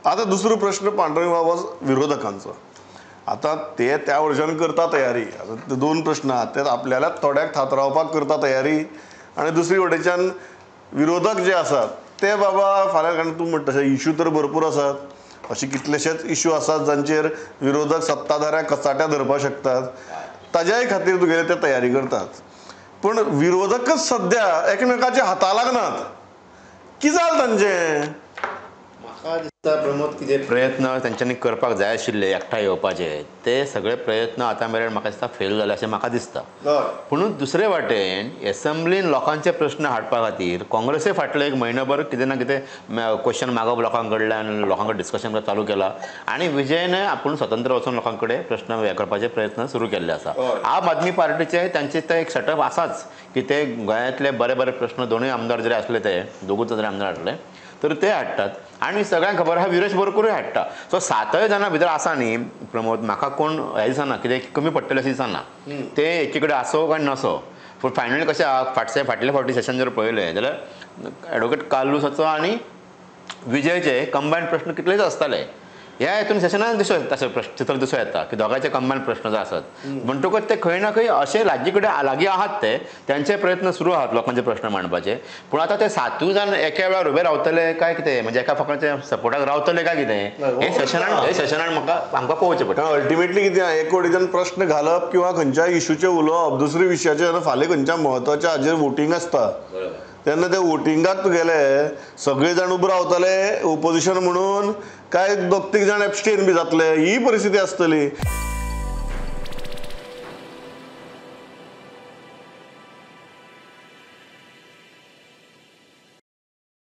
आतां दुसरो प्रश्न पांडुरंग बाबा विरोधकांचो. आतां ते त्या वर्सान करता तयारी. आतां ते दोन प्रश्न आहात, ते आपल्याला थोड्याक थातरावपाक करता तयारी आनी दुसरी वटेच्यान विरोधक जे आसात ते बाबा फाल्यां, कारण तूं म्हणटा तशें इशू तर भरपूर आसात, अशे कितलेशेच इशू आसात जांचेर विरोधक सत्ताधाऱ्याक कचाट्या धरपाक शकतात, ताज्याय खातीर तुगेले ते तयारी करतात. पूण विरोधकच सद्या एकमेकाच्या हाता लागनात, कितें जालें तांचें? म्हाका दिसता प्रमोद की जे प्रयत्न तांच्यांनी करपाक जाय आशिल्ले एकठांय येवपाचे ते सगळे प्रयत्न आतां मेरेन म्हाका दिसता फेल जाले अशें म्हाका दिसता. पूण दुसरे वाटेन एसेंब्लीन लोकांचे प्रश्न हाडपा खातीर काँग्रेसय फाटले एक म्हयनोभर कितें ना कितें क्वेश्चन मागप लोकां कडल्यान, लोकां कडेन डिस्कशन चालू केला आनी विजयनय आपूण स्वतंत्र वचून लोकां कडेन प्रश्न हे करपाचे प्रयत्न सुरू केल्ले आसा. आम आदमी पार्टीचे तांचे ते एक सेटअप आसाच की ते गोंयांतले बरे बरे प्रश्न दोनूय आमदार जरी आसले ते दोगूच जरी आमदार आसले तर ते हाडटात आनी सगळ्यांक खबर आसा विरेश बोरकरूय हाडटा. सो सातय जाणां भितर आसा न्ही प्रमोद, म्हाका कोण हें दिसना कितें कमी पडटलें अशें दिसना, ते एकी कडेन आसो काय नासो. पूण फायनली कशें आहा, फाटले फावटी सेशन जर पळयलें जाल्यार एडवोकेट कार्लुसाचो आनी विजयचे कंबायन प्रश्न कितलेच आसताले. ह्या हितून सेशनान दिसूं येता तशें प्रश्न चित्र दिसूं येता की दोगांयचे कंबायन प्रश्न जे आसत म्हणटकूच ते खंय ना खंय अशे लागीं कडेन लागीं आहात, ते त्यांचे प्रयत्न सुरू आहात लोकांचे प्रश्न मांडपाचे. पूण आतां ते सातूय जाण एका वेळार उबे रावतले काय कितें, म्हणजे एका फकाचे सपोर्टाक रावतले काय कितें, हे सेशनान म्हाका आमकां पळोवचें पडटा. अल्टिमेटली कितें एक वटेच्यान प्रश्न घालप किंवा खंयच्याय इशूचेर उलोवप, दुसऱ्या विशयाचेर फाल्यां खंयच्या म्हत्वाच्या हाजेर वोटींग आसता तेन्ना त्या वोटिंगाक तुगेले सगळे जाण उबे रावतले ओपोजिशन म्हणून काय दोग तीग जाण एबस्टेन बी जातले, ही परिस्थिती आसतली.